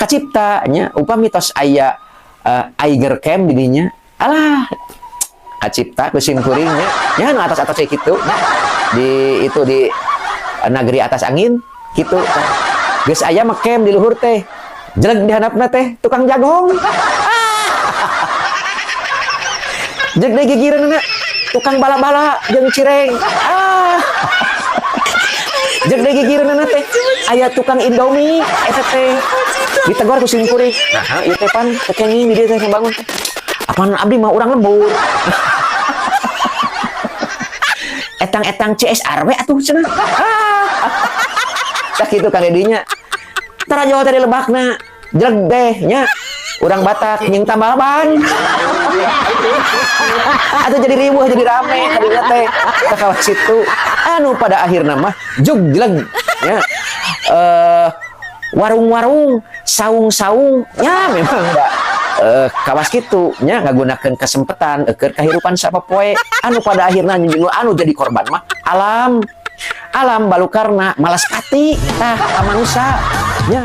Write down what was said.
Kacipta nya upami tos aya Eiger Camp di dinya, alah, kacipta ku sim kuring nya. Nya nu atas-atas kayak gitu nya. Di itu di negeri atas angin gitu. Geus aya mah camp di luhur teh. Jelek di handapna teh tukang jagong. Ah. Jelek deui gigireunna tukang bala-bala jeung cireng. Ah. Jelek deui gigireunna teh aya tukang Indomie eta teh. Ditegor ku sim kuring. Nah, ieu teh pan teu kenging di dieu teh ngabangun teh. Apaan abdi mah urang lembur. Etang-etang CSR we atuh cenah. Ah. Sakitu Kang Dedinya. Tara jauh tadi lebakna. Jelek deh nya. Urang Batak nying tambal ban. Atau jadi ribuh, jadi rame tadinya teh. Ka kawas situ. Anu pada akhirna mah jug jelek nya. Warung-warung, saung-saung, ya memang enggak kawas kitu nya ngagunakeun kesempatan keur kahirupan sapopoe anu pada akhirna anu jadi korban mah alam. Alam balukarna malas pati tah ka manusia.